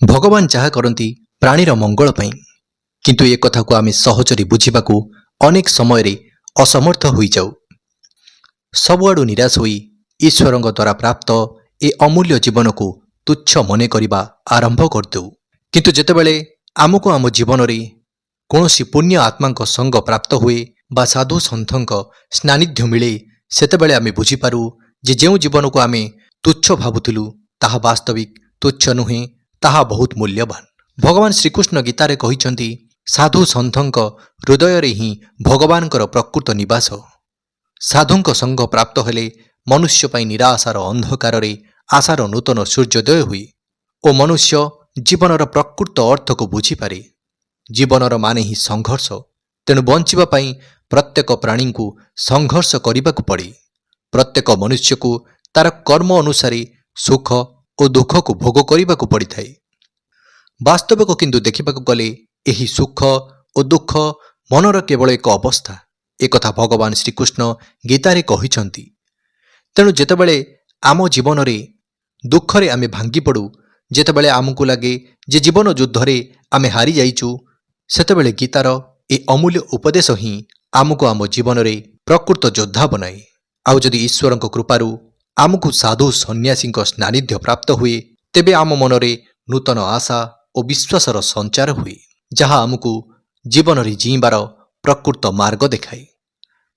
ଭଗବାନ ଯାହା କରନ୍ତି ପ୍ରାଣୀର ମଙ୍ଗଳ ପାଇଁ, କିନ୍ତୁ ଏ କଥାକୁ ଆମେ ସହଜରେ ବୁଝିବାକୁ ଅନେକ ସମୟରେ ଅସମର୍ଥ ହୋଇଯାଉ। ସବୁଆଡ଼ୁ ନିରାଶ ହୋଇ ଈଶ୍ୱରଙ୍କ ଦ୍ୱାରା ପ୍ରାପ୍ତ ଏ ଅମୂଲ୍ୟ ଜୀବନକୁ ତୁଚ୍ଛ ମନେ କରିବା ଆରମ୍ଭ କରିଦେଉ। କିନ୍ତୁ ଯେତେବେଳେ ଆମକୁ ଆମ ଜୀବନରେ କୌଣସି ପୁଣ୍ୟ ଆତ୍ମାଙ୍କ ସଙ୍ଗ ପ୍ରାପ୍ତ ହୁଏ ବା ସାଧୁ ସନ୍ଥଙ୍କ ସାନ୍ନିଧ୍ୟ ମିଳେ, ସେତେବେଳେ ଆମେ ବୁଝିପାରୁ ଯେ ଯେଉଁ ଜୀବନକୁ ଆମେ ତୁଚ୍ଛ ଭାବୁଥିଲୁ, ତାହା ବାସ୍ତବିକ ତୁଚ୍ଛ ନୁହେଁ, ତାହା ବହୁତ ମୂଲ୍ୟବାନ। ଭଗବାନ ଶ୍ରୀକୃଷ୍ଣ ଗୀତାରେ କହିଛନ୍ତି, ସାଧୁ ସନ୍ଥଙ୍କ ହୃଦୟରେ ହିଁ ଭଗବାନଙ୍କର ପ୍ରକୃତ ନିବାସ। ସାଧୁଙ୍କ ସଙ୍ଗ ପ୍ରାପ୍ତ ହେଲେ ମନୁଷ୍ୟ ପାଇଁ ନିରାଶାର ଅନ୍ଧକାରରେ ଆଶାର ନୂତନ ସୂର୍ଯ୍ୟୋଦୟ ହୁଏ ଓ ମନୁଷ୍ୟ ଜୀବନର ପ୍ରକୃତ ଅର୍ଥକୁ ବୁଝିପାରେ। ଜୀବନର ମାନେ ହିଁ ସଂଘର୍ଷ। ତେଣୁ ବଞ୍ଚିବା ପାଇଁ ପ୍ରତ୍ୟେକ ପ୍ରାଣୀଙ୍କୁ ସଂଘର୍ଷ କରିବାକୁ ପଡ଼େ। ପ୍ରତ୍ୟେକ ମନୁଷ୍ୟକୁ ତାର କର୍ମ ଅନୁସାରେ ସୁଖ ଓ ଦୁଃଖକୁ ଭୋଗ କରିବାକୁ ପଡ଼ିଥାଏ। ବାସ୍ତବିକ କିନ୍ତୁ ଦେଖିବାକୁ ଗଲେ ଏହି ସୁଖ ଓ ଦୁଃଖ ମନର କେବଳ ଏକ ଅବସ୍ଥା। ଏକଥା ଭଗବାନ ଶ୍ରୀକୃଷ୍ଣ ଗୀତାରେ କହିଛନ୍ତି। ତେଣୁ ଯେତେବେଳେ ଆମ ଜୀବନରେ ଦୁଃଖରେ ଆମେ ଭାଙ୍ଗି ପଡ଼ୁ, ଯେତେବେଳେ ଆମକୁ ଲାଗେ ଯେ ଜୀବନ ଯୁଦ୍ଧରେ ଆମେ ହାରିଯାଇଛୁ, ସେତେବେଳେ ଗୀତାର ଏ ଅମୂଲ୍ୟ ଉପଦେଶ ହିଁ ଆମକୁ ଆମ ଜୀବନରେ ପ୍ରକୃତ ଯୋଦ୍ଧା ବନାଏ। ଆଉ ଯଦି ଈଶ୍ୱରଙ୍କ କୃପାରୁ ଆମକୁ ସାଧୁ ସନ୍ନ୍ୟାସୀଙ୍କ ସାନ୍ନିଧ୍ୟ ପ୍ରାପ୍ତ ହୁଏ, ତେବେ ଆମ ମନରେ ନୂତନ ଆଶା ଓ ବିଶ୍ୱାସର ସଞ୍ଚାର ହୁଏ, ଯାହା ଆମକୁ ଜୀବନରେ ଜୀଇଁବାର ପ୍ରକୃତ ମାର୍ଗ ଦେଖାଏ।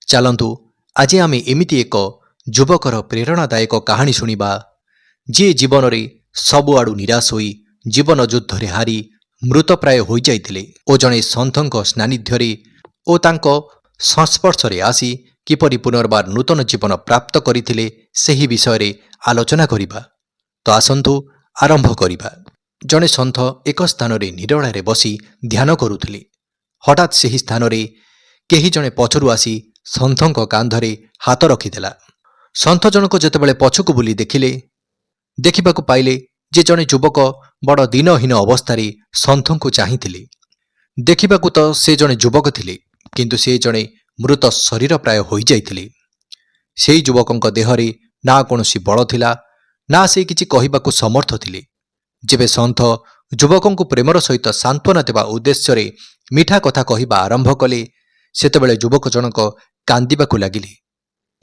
ଚାଲନ୍ତୁ, ଆଜି ଆମେ ଏମିତି ଏକ ଯୁବକର ପ୍ରେରଣାଦାୟକ କାହାଣୀ ଶୁଣିବା, ଯିଏ ଜୀବନରେ ସବୁଆଡ଼ୁ ନିରାଶ ହୋଇ ଜୀବନ ଯୁଦ୍ଧରେ ହାରି ମୃତପ୍ରାୟ ହୋଇଯାଇଥିଲେ ଓ ଜଣେ ସନ୍ଥଙ୍କ ସାନ୍ନିଧ୍ୟରେ ଓ ତାଙ୍କ ସଂସ୍ପର୍ଶରେ ଆସି କିପରି ପୁନର୍ବାର ନୂତନ ଜୀବନ ପ୍ରାପ୍ତ କରିଥିଲେ, ସେହି ବିଷୟରେ ଆଲୋଚନା କରିବା। ତ ଆସନ୍ତୁ ଆରମ୍ଭ କରିବା। ଜଣେ ସନ୍ଥ ଏକ ସ୍ଥାନରେ ନିରଳାରେ ବସି ଧ୍ୟାନ କରୁଥିଲେ। ହଠାତ୍ ସେହି ସ୍ଥାନରେ କେହି ଜଣେ ପଛରୁ ଆସି ସନ୍ଥଙ୍କ କାନ୍ଧରେ ହାତ ରଖିଦେଲା। ସନ୍ଥ ଜଣକ ଯେତେବେଳେ ପଛକୁ ବୁଲି ଦେଖିଲେ, ଦେଖିବାକୁ ପାଇଲେ ଯେ ଜଣେ ଯୁବକ ବଡ଼ ଦୀନହୀନ ଅବସ୍ଥାରେ ସନ୍ଥଙ୍କୁ ଚାହିଁଥିଲେ। ଦେଖିବାକୁ ତ ସେ ଜଣେ ଯୁବକ ଥିଲେ, କିନ୍ତୁ ସେ ଜଣେ ମୃତ ଶରୀର ପ୍ରାୟ ହୋଇଯାଇଥିଲେ। ସେହି ଯୁବକଙ୍କ ଦେହରେ ନା କୌଣସି ବଳ ଥିଲା, ନା ସେ କିଛି କହିବାକୁ ସମର୍ଥ ଥିଲେ। ଯେବେ ସନ୍ଥ ଯୁବକଙ୍କୁ ପ୍ରେମର ସହିତ ସାନ୍ତ୍ୱନା ଦେବା ଉଦ୍ଦେଶ୍ୟରେ ମିଠା କଥା କହିବା ଆରମ୍ଭ କଲେ, ସେତେବେଳେ ଯୁବକ ଜଣକ କାନ୍ଦିବାକୁ ଲାଗିଲେ।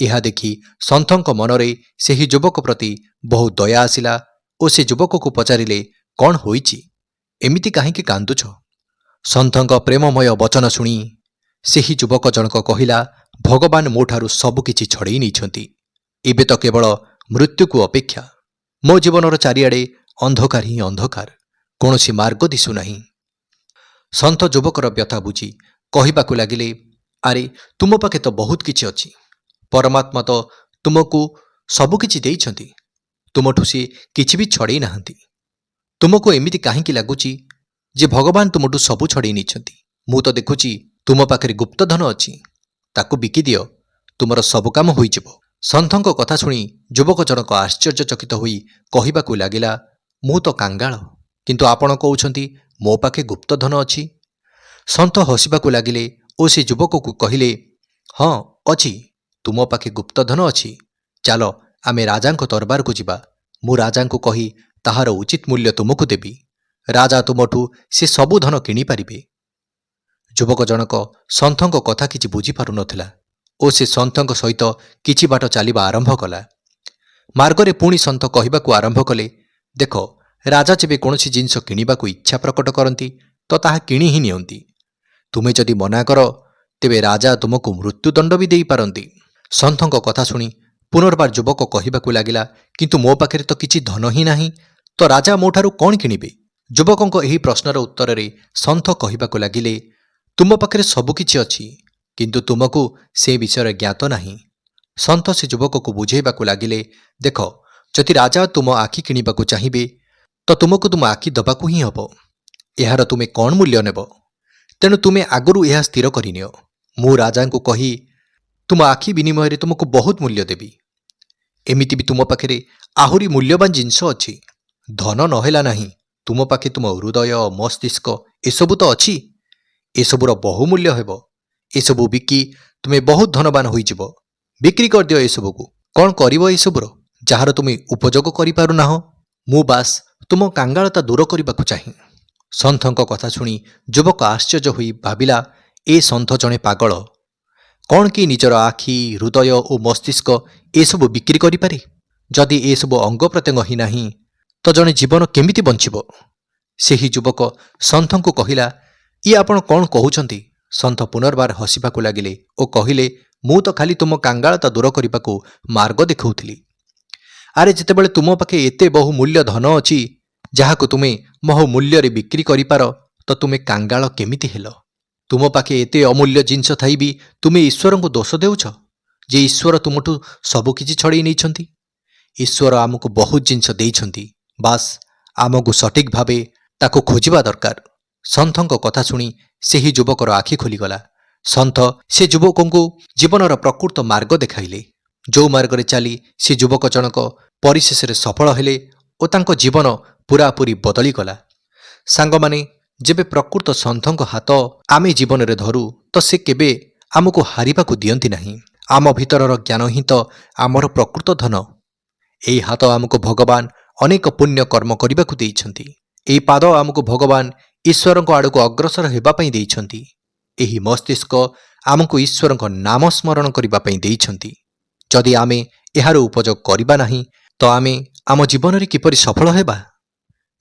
ଏହା ଦେଖି ସନ୍ଥଙ୍କ ମନରେ ସେହି ଯୁବକ ପ୍ରତି ବହୁତ ଦୟା ଆସିଲା ଓ ସେ ଯୁବକକୁ ପଚାରିଲେ, "କ'ଣ ହୋଇଛି? ଏମିତି କାହିଁକି କାନ୍ଦୁଛ?" ସନ୍ଥଙ୍କ ପ୍ରେମମୟ ବଚନ ଶୁଣି ସେହି ଯୁବକ ଜଣକ କହିଲା, "ଭଗବାନ ମୋଠାରୁ ସବୁକିଛି ଛଡ଼େଇ ନେଇଛନ୍ତି। ଏବେ ତ କେବଳ ମୃତ୍ୟୁକୁ ଅପେକ୍ଷା। ମୋ ଜୀବନର ଚାରିଆଡ଼େ ଅନ୍ଧକାର ହିଁ ଅନ୍ଧକାର, କୌଣସି ମାର୍ଗ ଦିଶୁନାହିଁ।" ସନ୍ଥ ଯୁବକର ବ୍ୟଥା ବୁଝି କହିବାକୁ ଲାଗିଲେ, "ଆରେ, ତୁମ ପାଖେ ତ ବହୁତ କିଛି ଅଛି। ପରମାତ୍ମା ତ ତୁମକୁ ସବୁକିଛି ଦେଇଛନ୍ତି। ତୁମଠୁ ସିଏ କିଛି ବି ଛଡ଼େଇ ନାହାନ୍ତି। ତୁମକୁ ଏମିତି କାହିଁକି ଲାଗୁଛି ଯେ ଭଗବାନ ତୁମଠୁ ସବୁ ଛଡ଼େଇ ନେଇଛନ୍ତି? ମୁଁ ତ ଦେଖୁଛି ତୁମ ପାଖରେ ଗୁପ୍ତଧନ ଅଛି। ତାକୁ ବିକିଦିଅ, ତୁମର ସବୁ କାମ ହୋଇଯିବ।" ସନ୍ଥଙ୍କ କଥା ଶୁଣି ଯୁବକ ଜଣକ ଆଶ୍ଚର୍ଯ୍ୟଚକିତ ହୋଇ କହିବାକୁ ଲାଗିଲା, "ମୁଁ ତ କାଙ୍ଗାଳ, କିନ୍ତୁ ଆପଣ କହୁଛନ୍ତି ମୋ ପାଖେ ଗୁପ୍ତଧନ ଅଛି।" ସନ୍ଥ ହସିବାକୁ ଲାଗିଲେ ଓ ସେ ଯୁବକକୁ କହିଲେ, "ହଁ, ଅଛି, ତୁମ ପାଖେ ଗୁପ୍ତଧନ ଅଛି। ଚାଲ, ଆମେ ରାଜାଙ୍କ ଦରବାରକୁ ଯିବା। ମୁଁ ରାଜାଙ୍କୁ କହି ତାହାର ଉଚିତ ମୂଲ୍ୟ ତୁମକୁ ଦେବି। ରାଜା ତୁମଠୁ ସେ ସବୁ ଧନ କିଣିପାରିବେ।" ଯୁବକ ଜଣକ ସନ୍ଥଙ୍କ କଥା କିଛି ବୁଝିପାରୁନଥିଲା ଓ ସେ ସନ୍ଥଙ୍କ ସହିତ କିଛି ବାଟ ଚାଲିବା ଆରମ୍ଭ କଲା। ମାର୍ଗରେ ପୁଣି ସନ୍ଥ କହିବାକୁ ଆରମ୍ଭ କଲେ, "ଦେଖ, ରାଜା ଯେବେ କୌଣସି ଜିନିଷ କିଣିବାକୁ ଇଚ୍ଛା ପ୍ରକଟ କରନ୍ତି ତ ତାହା କିଣି ହିଁ ନିଅନ୍ତି। ତୁମେ ଯଦି ମନା କର, ତେବେ ରାଜା ତୁମକୁ ମୃତ୍ୟୁଦଣ୍ଡ ବି ଦେଇପାରନ୍ତି।" ସନ୍ଥଙ୍କ କଥା ଶୁଣି ପୁନର୍ବାର ଯୁବକ କହିବାକୁ ଲାଗିଲା, "କିନ୍ତୁ ମୋ ପାଖରେ ତ କିଛି ଧନ ହିଁ ନାହିଁ, ତ ରାଜା ମୋଠାରୁ କ'ଣ କିଣିବେ?" ଯୁବକଙ୍କ ଏହି ପ୍ରଶ୍ନର ଉତ୍ତରରେ ସନ୍ଥ କହିବାକୁ ଲାଗିଲେ, "ତୁମ ପାଖରେ ସବୁକିଛି ଅଛି, କିନ୍ତୁ ତୁମକୁ ସେ ବିଷୟରେ ଜ୍ଞାତ ନାହିଁ।" ସନ୍ଥ ସେ ଯୁବକକୁ ବୁଝେଇବାକୁ ଲାଗିଲେ, "ଦେଖ, ଯଦି ରାଜା ତୁମ ଆଖି କିଣିବାକୁ ଚାହିଁବେ ତ ତୁମକୁ ତୁମ ଆଖି ଦେବାକୁ ହିଁ ହେବ। ଏହାର ତୁମେ କ'ଣ ମୂଲ୍ୟ ନେବ? ତେଣୁ ତୁମେ ଆଗରୁ ଏହା ସ୍ଥିର କରିନିଅ। ମୁଁ ରାଜାଙ୍କୁ କହି ତୁମ ଆଖି ବିନିମୟରେ ତୁମକୁ ବହୁତ ମୂଲ୍ୟ ଦେବି। ଏମିତି ବି ତୁମ ପାଖରେ ଆହୁରି ମୂଲ୍ୟବାନ ଜିନିଷ ଅଛି। ଧନ ନହେଲା ନାହିଁ, ତୁମ ପାଖେ ତୁମ ହୃଦୟ, ମସ୍ତିଷ୍କ ଏସବୁ ତ ଅଛି। ଏସବୁର ବହୁମୂଲ୍ୟ ହେବ। ଏସବୁ ବିକି ତୁମେ ବହୁତ ଧନବାନ ହୋଇଯିବ। ବିକ୍ରି କରିଦିଅ ଏସବୁକୁ। କ'ଣ କରିବ ଏସବୁର, ଯାହାର ତୁମେ ଉପଯୋଗ କରିପାରୁନାହଁ? ମୁଁ ବାସ୍ ତୁମ କାଙ୍ଗାଳତା ଦୂର କରିବାକୁ ଚାହେଁ। ସନ୍ଥଙ୍କ କଥା ଶୁଣି ଯୁବକ ଆଶ୍ଚର୍ଯ୍ୟ ହୋଇ ଭାବିଲା, ଏ ସନ୍ଥ ଜଣେ ପାଗଳ। କ'ଣ କି ନିଜର ଆଖି, ହୃଦୟ ଓ ମସ୍ତିଷ୍କ ଏସବୁ ବିକ୍ରି କରିପାରେ? ଯଦି ଏସବୁ ଅଙ୍ଗ ପ୍ରତ୍ୟଙ୍ଗ ହିଁ ନାହିଁ, ତ ଜଣେ ଜୀବନ କେମିତି ବଞ୍ଚିବ? ସେହି ଯୁବକ ସନ୍ଥଙ୍କୁ କହିଲା, ଇଏ ଆପଣ କ'ଣ କହୁଛନ୍ତି? ସନ୍ଥ ପୁନର୍ବାର ହସିବାକୁ ଲାଗିଲେ ଓ କହିଲେ, ମୁଁ ତ ଖାଲି ତୁମ କାଙ୍ଗାଳତା ଦୂର କରିବାକୁ ମାର୍ଗ ଦେଖାଉଥିଲି। ଆରେ, ଯେତେବେଳେ ତୁମ ପାଖେ ଏତେ ବହୁ ମୂଲ୍ୟ ଧନ ଅଛି, ଯାହାକୁ ତୁମେ ବହୁ ମୂଲ୍ୟରେ ବିକ୍ରି କରିପାର, ତ ତୁମେ କାଙ୍ଗାଳ କେମିତି ହେଲ? ତୁମ ପାଖେ ଏତେ ଅମୂଲ୍ୟ ଜିନିଷ ଥାଇ ବି ତୁମେ ଈଶ୍ୱରଙ୍କୁ ଦୋଷ ଦେଉଛ ଯେ ଈଶ୍ୱର ତୁମଠୁ ସବୁକିଛି ଛଡ଼େଇ ନେଇଛନ୍ତି। ଈଶ୍ୱର ଆମକୁ ବହୁତ ଜିନିଷ ଦେଇଛନ୍ତି, ବାସ୍ ଆମକୁ ସଠିକ୍ ଭାବେ ତାକୁ ଖୋଜିବା ଦରକାର। ସନ୍ଥଙ୍କ କଥା ଶୁଣି ସେହି ଯୁବକର ଆଖି ଖୋଲିଗଲା। ସନ୍ଥ ସେ ଯୁବକଙ୍କୁ ଜୀବନର ପ୍ରକୃତ ମାର୍ଗ ଦେଖାଇଲେ, ଯେଉଁ ମାର୍ଗରେ ଚାଲି ସେ ଯୁବକ ଜଣକ ପରିଶେଷରେ ସଫଳ ହେଲେ ଓ ତାଙ୍କ ଜୀବନ ପୂରାପୂରି ବଦଳିଗଲା। ସାଙ୍ଗମାନେ, ଯେବେ ପ୍ରକୃତ ସନ୍ଥଙ୍କ ହାତ ଆମେ ଜୀବନରେ ଧରୁ, ତ ସେ କେବେ ଆମକୁ ହାରିବାକୁ ଦିଅନ୍ତି ନାହିଁ। ଆମ ଭିତରର ଜ୍ଞାନ ହିଁ ତ ଆମର ପ୍ରକୃତ ଧନ। ଏହି ହାତ ଆମକୁ ଭଗବାନ ଅନେକ ପୁଣ୍ୟ କର୍ମ କରିବାକୁ ଦେଇଛନ୍ତି। ଏହି ପାଦ ଆମକୁ ଭଗବାନ ଈଶ୍ୱରଙ୍କ ଆଡ଼କୁ ଅଗ୍ରସର ହେବା ପାଇଁ ଦେଇଛନ୍ତି। ଏହି ମସ୍ତିଷ୍କ ଆମକୁ ଈଶ୍ୱରଙ୍କ ନାମ ସ୍ମରଣ କରିବା ପାଇଁ ଦେଇଛନ୍ତି। ଯଦି ଆମେ ଏହାର ଉପଯୋଗ କରିବା ନାହିଁ, ତ ଆମେ ଆମ ଜୀବନରେ କିପରି ସଫଳ ହେବା?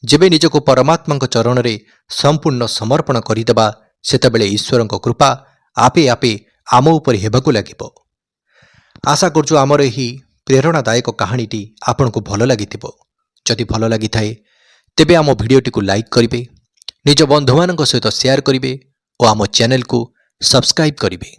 ଯେବେ ନିଜକୁ ପରମାତ୍ମାଙ୍କ ଚରଣରେ ସମ୍ପୂର୍ଣ୍ଣ ସମର୍ପଣ କରିଦେବା, ସେତେବେଳେ ଈଶ୍ୱରଙ୍କ କୃପା ଆପେ ଆପେ ଆମ ଉପରେ ହେବାକୁ ଲାଗିବ। ଆଶା କରୁଛୁ ଆମର ଏହି ପ୍ରେରଣାଦାୟକ କାହାଣୀଟି ଆପଣଙ୍କୁ ଭଲ ଲାଗିଥିବ। ଯଦି ଭଲ ଲାଗିଥାଏ, ତେବେ ଆମ ଭିଡ଼ିଓଟିକୁ ଲାଇକ୍ କରିବେ, ନିଜ ବନ୍ଧୁମାନଙ୍କ ସହିତ ସେୟାର କରିବେ ଓ ଆମ ଚ୍ୟାନେଲକୁ ସବସ୍କ୍ରାଇବ୍ କରିବେ।